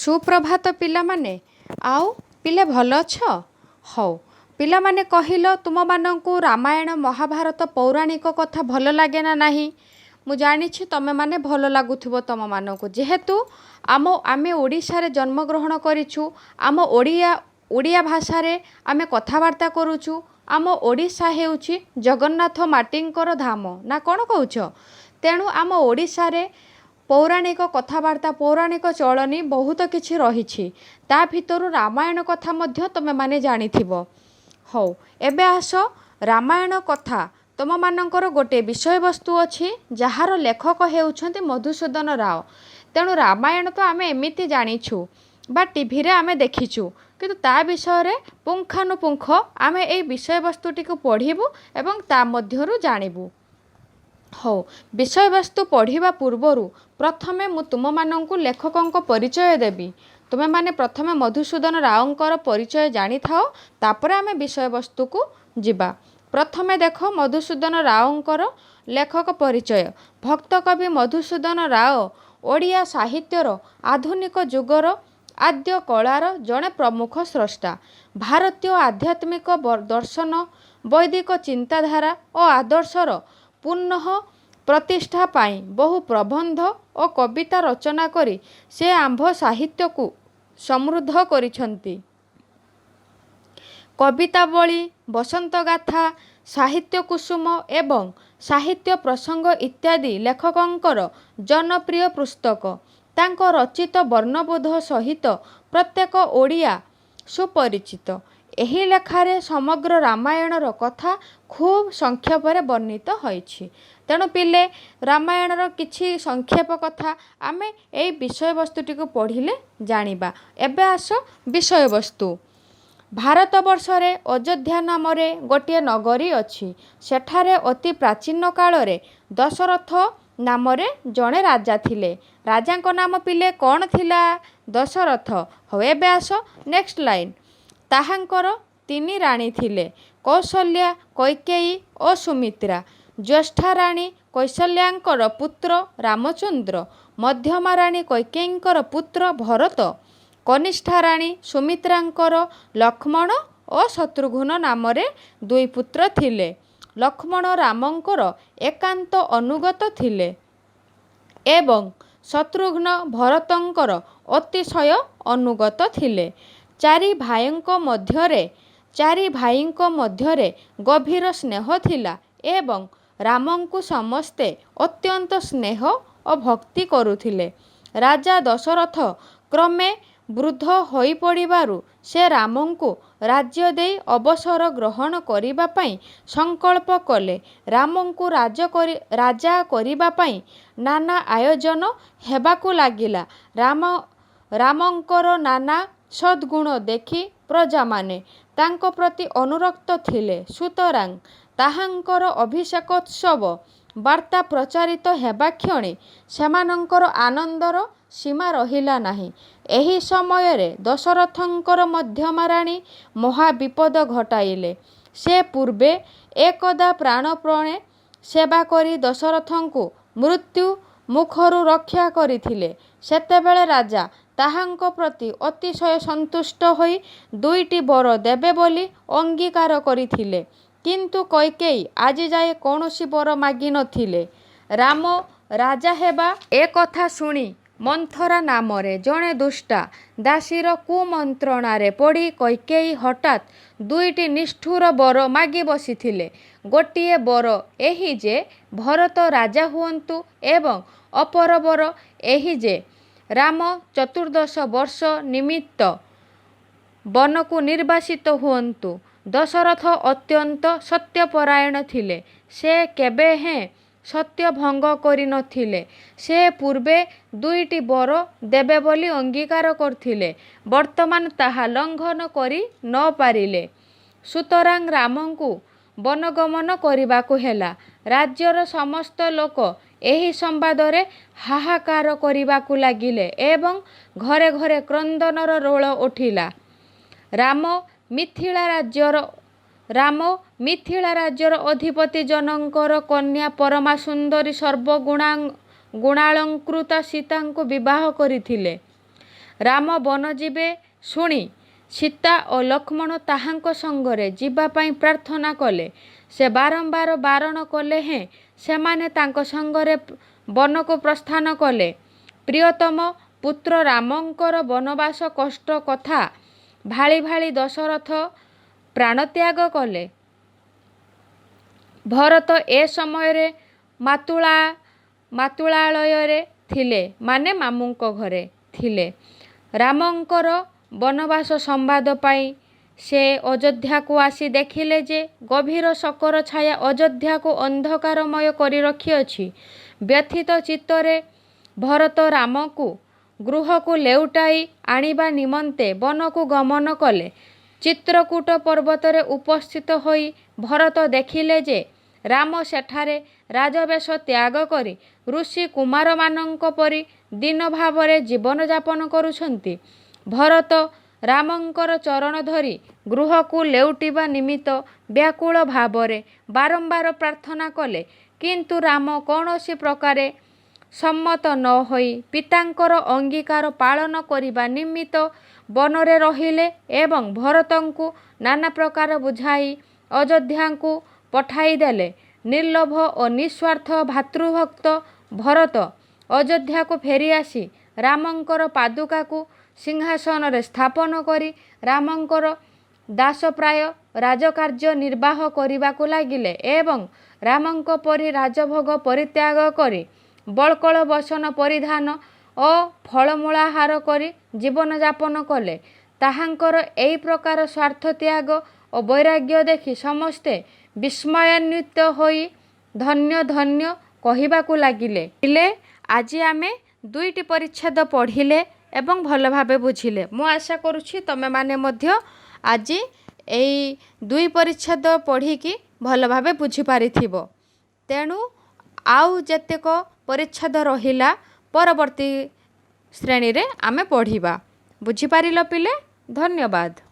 ସୁପ୍ରଭାତ ପିଲାମାନେ। ଆଉ ପିଲେ, ଭଲ ଅଛ? ହଉ ପିଲାମାନେ, କହିଲ, ତୁମମାନଙ୍କୁ ରାମାୟଣ, ମହାଭାରତ, ପୌରାଣିକ କଥା ଭଲ ଲାଗେ ନା ନାହିଁ? ମୁଁ ଜାଣିଛି ତମେମାନେ ଭଲ ଲାଗୁଥିବ ତମମାନଙ୍କୁ। ଯେହେତୁ ଆମେ ଓଡ଼ିଶାରେ ଜନ୍ମଗ୍ରହଣ କରିଛୁ, ଆମ ଓଡ଼ିଆ ଭାଷାରେ ଆମେ କଥାବାର୍ତ୍ତା କରୁଛୁ, ଆମ ଓଡ଼ିଶା ହେଉଛି ଜଗନ୍ନାଥ ମାଟିଙ୍କର ଧାମ, ନା କ'ଣ କହୁଛ? ତେଣୁ ଆମ ଓଡ଼ିଶାରେ ପୌରାଣିକ କଥାବାର୍ତ୍ତା, ପୌରାଣିକ ଚଳଣି ବହୁତ କିଛି ରହିଛି। ତା ଭିତରୁ ରାମାୟଣ କଥା ମଧ୍ୟ ତୁମେମାନେ ଜାଣିଥିବ। ହଉ, ଏବେ ଆସ ରାମାୟଣ କଥା। ତୁମମାନଙ୍କର ଗୋଟିଏ ବିଷୟବସ୍ତୁ ଅଛି, ଯାହାର ଲେଖକ ହେଉଛନ୍ତି ମଧୁସୂଦନ ରାଓ। ତେଣୁ ରାମାୟଣ ତ ଆମେ ଏମିତି ଜାଣିଛୁ ବା ଟିଭିରେ ଆମେ ଦେଖିଛୁ, କିନ୍ତୁ ତା ବିଷୟରେ ପୁଙ୍ଖାନୁପୁଙ୍ଖ ଆମେ ଏଇ ବିଷୟବସ୍ତୁଟିକୁ ପଢ଼ିବୁ ଏବଂ ତା ମଧ୍ୟରୁ ଜାଣିବୁ। ହଉ, ବିଷୟବସ୍ତୁ ପଢ଼ିବା ପୂର୍ବରୁ ପ୍ରଥମେ ମୁଁ ତୁମମାନଙ୍କୁ ଲେଖକଙ୍କ ପରିଚୟ ଦେବି। ତୁମେମାନେ ପ୍ରଥମେ ମଧୁସୂଦନ ରାଓଙ୍କର ପରିଚୟ ଜାଣିଥାଅ, ତାପରେ ଆମେ ବିଷୟବସ୍ତୁକୁ ଯିବା। ପ୍ରଥମେ ଦେଖ, ମଧୁସୂଦନ ରାଓଙ୍କର ଲେଖକ ପରିଚୟ। ଭକ୍ତକବି ମଧୁସୂଦନ ରାଓ ଓଡ଼ିଆ ସାହିତ୍ୟର ଆଧୁନିକ ଯୁଗର ଆଦ୍ୟ କଳାର ଜଣେ ପ୍ରମୁଖ ସ୍ରଷ୍ଟା। ଭାରତୀୟ ଆଧ୍ୟାତ୍ମିକ ଦର୍ଶନ, ବୈଦିକ ଚିନ୍ତାଧାରା ଓ ଆଦର୍ଶର ପୁନଃ ପ୍ରତିଷ୍ଠା ପାଇଁ ବହୁ ପ୍ରବନ୍ଧ ଓ କବିତା ରଚନା କରି ସେ ଆମ୍ଭ ସାହିତ୍ୟକୁ ସମୃଦ୍ଧ କରିଛନ୍ତି। କବିତାବଳୀ, ବସନ୍ତଗାଥା, ସାହିତ୍ୟ କୁସୁମ ଏବଂ ସାହିତ୍ୟ ପ୍ରସଙ୍ଗ ଇତ୍ୟାଦି ଲେଖକଙ୍କର ଜନପ୍ରିୟ ପୁସ୍ତକ। ତାଙ୍କ ରଚିତ ବର୍ଣ୍ଣବୋଧ ସହିତ ପ୍ରତ୍ୟେକ ଓଡ଼ିଆ ସୁପରିଚିତ। ଏହି ଲେଖାରେ ସମଗ୍ର ରାମାୟଣର କଥା ଖୁବ୍ ସଂକ୍ଷେପରେ ବର୍ଣ୍ଣିତ ହୋଇଛି। ତେଣୁ ପିଲେ, ରାମାୟଣର କିଛି ସଂକ୍ଷେପ କଥା ଆମେ ଏଇ ବିଷୟବସ୍ତୁଟିକୁ ପଢ଼ିଲେ ଜାଣିବା। ଏବେ ଆସ ବିଷୟବସ୍ତୁ। ଭାରତବର୍ଷରେ ଅଯୋଧ୍ୟା ନାମରେ ଗୋଟିଏ ନଗରୀ ଅଛି। ସେଠାରେ ଅତି ପ୍ରାଚୀନ କାଳରେ ଦଶରଥ ନାମରେ ଜଣେ ରାଜା ଥିଲେ। ରାଜାଙ୍କ ନାମ ପିଲେ କ'ଣ ଥିଲା? ଦଶରଥ। ହଉ, ଏବେ ଆସ ନେକ୍ସଟ ଲାଇନ୍। ତାହାଙ୍କର ତିନି ରାଣୀ ଥିଲେ, କୌଶଲ୍ୟା, କୈକେୟୀ ଓ ସୁମିତ୍ରା। ଜ୍ୟେଷ୍ଠା ରାଣୀ କୌଶଲ୍ୟାଙ୍କର ପୁତ୍ର ରାମଚନ୍ଦ୍ର, ମଧ୍ୟମା ରାଣୀ କୈକେୟୀଙ୍କର ପୁତ୍ର ଭରତ, କନିଷ୍ଠା ରାଣୀ ସୁମିତ୍ରାଙ୍କର ଲକ୍ଷ୍ମଣ ଓ ଶତ୍ରୁଘ୍ନ ନାମରେ ଦୁଇ ପୁତ୍ର ଥିଲେ। ଲକ୍ଷ୍ମଣ ରାମଙ୍କର ଏକାନ୍ତ ଅନୁଗତ ଥିଲେ ଏବଂ ଶତ୍ରୁଘ୍ନ ଭରତଙ୍କର ଅତିଶୟ ଅନୁଗତ ଥିଲେ। ଚାରି ଭାଇଙ୍କ ମଧ୍ୟରେ ଗଭୀର ସ୍ନେହ ଥିଲା ଏବଂ ରାମଙ୍କୁ ସମସ୍ତେ ଅତ୍ୟନ୍ତ ସ୍ନେହ ଓ ଭକ୍ତି କରୁଥିଲେ। ରାଜା ଦଶରଥ କ୍ରମେ ବୃଦ୍ଧ ହୋଇପଡ଼ିବାରୁ ସେ ରାମଙ୍କୁ ରାଜ୍ୟ ଦେଇ ଅବସର ଗ୍ରହଣ କରିବା ପାଇଁ ସଂକଳ୍ପ କଲେ। ରାମଙ୍କୁ ରାଜା କରିବା ପାଇଁ ନାନା ଆୟୋଜନ ହେବାକୁ ଲାଗିଲା। ରାମଙ୍କର ନାନା ସଦ୍ଗୁଣ ଦେଖି ପ୍ରଜାମାନେ ତାଙ୍କ ପ୍ରତି ଅନୁରକ୍ତ ଥିଲେ। ସୁତରାଂ ତାହାଙ୍କର ଅଭିଷେକୋତ୍ସବ ବାର୍ତ୍ତା ପ୍ରଚାରିତ ହେବାକ୍ଷଣି ସେମାନଙ୍କର ଆନନ୍ଦର ସୀମା ରହିଲା ନାହିଁ। ଏହି ସମୟରେ ଦଶରଥଙ୍କର ମଧ୍ୟମା ରାଣୀ ମହାବିପଦ ଘଟାଇଲେ। ସେ ପୂର୍ବେ ଏକଦା ପ୍ରାଣପଣେ ସେବା କରି ଦଶରଥଙ୍କୁ ମୃତ୍ୟୁ ମୁଖରୁ ରକ୍ଷା କରିଥିଲେ। ସେତେବେଳେ ରାଜା ତାହାଙ୍କ ପ୍ରତି ଅତିଶୟ ସନ୍ତୁଷ୍ଟ ହୋଇ ଦୁଇଟି ବର ଦେବେ ବୋଲି ଅଙ୍ଗୀକାର କରିଥିଲେ। କିନ୍ତୁ କୈକେୟୀ ଆଜିଯାଏ କୌଣସି ବର ମାଗି ନ ଥିଲେ। ରାମ ରାଜା ହେବା ଏକଥା ଶୁଣି ମନ୍ଥରା ନାମରେ ଜଣେ ଦୁଷ୍ଟା ଦାସୀର କୁମନ୍ତ୍ରଣାରେ ପଡ଼ି କୈକେୟୀ ହଠାତ୍ ଦୁଇଟି ନିଷ୍ଠୁର ବର ମାଗି ବସିଥିଲେ। ଗୋଟିଏ ବର ଏହି ଯେ ଭରତ ରାଜା ହୁଅନ୍ତୁ ଏବଂ ଅପର ବର ଏହି ଯେ ରାମ 14 ବର୍ଷ ନିମିତ୍ତ ବନକୁ ନିର୍ବାସିତ ହୁଅନ୍ତୁ। ଦଶରଥ ଅତ୍ୟନ୍ତ ସତ୍ୟପରାୟଣ ଥିଲେ। ସେ କେବେହେଁ ସତ୍ୟ ଭଙ୍ଗ କରି ନ ଥିଲେ। ସେ ପୂର୍ବେ ଦୁଇଟି ବର ଦେବେ ବୋଲି ଅଙ୍ଗୀକାର କରିଥିଲେ, ବର୍ତ୍ତମାନ ତାହା ଲଙ୍ଘନ କରି ନ ପାରିଲେ। ସୁତରାଂ ରାମଙ୍କୁ ବନଗମନ କରିବାକୁ ହେଲା। ରାଜ୍ୟର ସମସ୍ତ ଲୋକ ଏହି ସମ୍ବାଦରେ ହାହାକାର କରିବାକୁ ଲାଗିଲେ ଏବଂ ଘରେ ଘରେ କ୍ରନ୍ଦନର ରୋଳ ଉଠିଲା। ରାମ ମିଥିଳା ରାଜ୍ୟର ଅଧିପତି ଜନକଙ୍କର କନ୍ୟା ପରମା ସୁନ୍ଦରୀ, ସର୍ବଗୁଣାଳଙ୍କୃତା ସୀତାଙ୍କୁ ବିବାହ କରିଥିଲେ। ରାମ ବନ ଯିବେ ଶୁଣି ସୀତା ଓ ଲକ୍ଷ୍ମଣ ତାହାଙ୍କ ସଙ୍ଗରେ ଯିବା ପାଇଁ ପ୍ରାର୍ଥନା କଲେ। ସେ ବାରମ୍ବାର ବାରଣ କଲେ ହେଁ ସେମାନେ ତାଙ୍କ ସଙ୍ଗରେ ବନକୁ ପ୍ରସ୍ଥାନ କଲେ। ପ୍ରିୟତମ ପୁତ୍ର ରାମଙ୍କର ବନବାସ କଷ୍ଟ କଥା ଭାଳି ଭାଳି ଦଶରଥ ପ୍ରାଣତ୍ୟାଗ କଲେ। ଭରତ ଏ ସମୟରେ ମାତୁଳାଳୟରେ ଥିଲେ, ମାନେ ମାମୁଁଙ୍କ ଘରେ ଥିଲେ। ରାମଙ୍କର ବନବାସ ସମ୍ବାଦ ପାଇ ସେ ଅଯୋଧ୍ୟାକୁ ଆସି ଦେଖିଲେ ଯେ ଗଭୀର ଶୋକର ଛାୟା ଅଯୋଧ୍ୟାକୁ ଅନ୍ଧକାରମୟ କରି ରଖିଅଛି। ବ୍ୟଥିତ ଚିତ୍ତରେ ଭରତ ରାମଙ୍କୁ ଗୃହକୁ ଲେଉଟାଇ ଆଣିବା ନିମନ୍ତେ ବନକୁ ଗମନ କଲେ। ଚିତ୍ରକୂଟ ପର୍ବତରେ ଉପସ୍ଥିତ ହୋଇ ଭରତ ଦେଖିଲେ ଯେ ରାମ ସେଠାରେ ରାଜବେଶ ତ୍ୟାଗ କରି ଋଷି କୁମାରମାନଙ୍କ ପରି ଦୀନ ଭାବରେ ଜୀବନଯାପନ କରୁଛନ୍ତି। ଭରତ ରାମଙ୍କର ଚରଣ ଧରି ଗୃହକୁ ଲେଉଟିବା ନିମିତ୍ତ ବ୍ୟାକୁଳ ଭାବରେ ବାରମ୍ବାର ପ୍ରାର୍ଥନା କଲେ। କିନ୍ତୁ ରାମ କୌଣସି ପ୍ରକାରେ ସମ୍ମତ ନ ହୋଇ ପିତାଙ୍କର ଅଙ୍ଗୀକାର ପାଳନ କରିବା ନିମିତ୍ତ ବନରେ ରହିଲେ ଏବଂ ଭରତଙ୍କୁ ନାନାପ୍ରକାର ବୁଝାଇ ଅଯୋଧ୍ୟାକୁ ପଠାଇଦେଲେ। ନିର୍ଲୋଭ ଓ ନିଃସ୍ୱାର୍ଥ ଭ୍ରାତୃଭକ୍ତ ଭରତ ଅଯୋଧ୍ୟାକୁ ଫେରିଆସି ରାମଙ୍କର ପାଦୁକାକୁ ସିଂହାସନରେ ସ୍ଥାପନ କରି ରାମଙ୍କର ଦାସପ୍ରାୟ ରାଜକାର୍ଯ୍ୟ ନିର୍ବାହ କରିବାକୁ ଲାଗିଲେ ଏବଂ ରାମଙ୍କ ପରି ରାଜଭୋଗ ପରିତ୍ୟାଗ କରି ବଳ୍କଳ ବସନ ପରିଧାନ ଓ ଫଳମୂଳାହାର କରି ଜୀବନଯାପନ କଲେ। ତାହାଙ୍କର ଏହି ପ୍ରକାର ସ୍ୱାର୍ଥ ତ୍ୟାଗ ଓ ବୈରାଗ୍ୟ ଦେଖି ସମସ୍ତେ ବିସ୍ମୟାନ୍ୱିତ ହୋଇ ଧନ୍ୟ ଧନ୍ୟ କହିବାକୁ ଲାଗିଲେ। ପିଲେ, ଆଜି ଆମେ ଦୁଇଟି ପରିଚ୍ଛେଦ ପଢ଼ିଲେ ଏବଂ ଭଲ ଭାବେ ବୁଝିଲେ। ମୁଁ ଆଶା କରୁଛି ତମେମାନେ ମଧ୍ୟ ଆଜି ଏଇ ଦୁଇ ପରିଚ୍ଛେଦ ପଢ଼ିକି ଭଲ ଭାବେ ବୁଝିପାରିଥିବ। ତେଣୁ ଆଉ ଯେତେକ ପରିଚ୍ଛେଦ ରହିଲା, ପରବର୍ତ୍ତୀ ଶ୍ରେଣୀରେ ଆମେ ପଢ଼ିବା। ବୁଝିପାରିଲ ପିଲେ? ଧନ୍ୟବାଦ।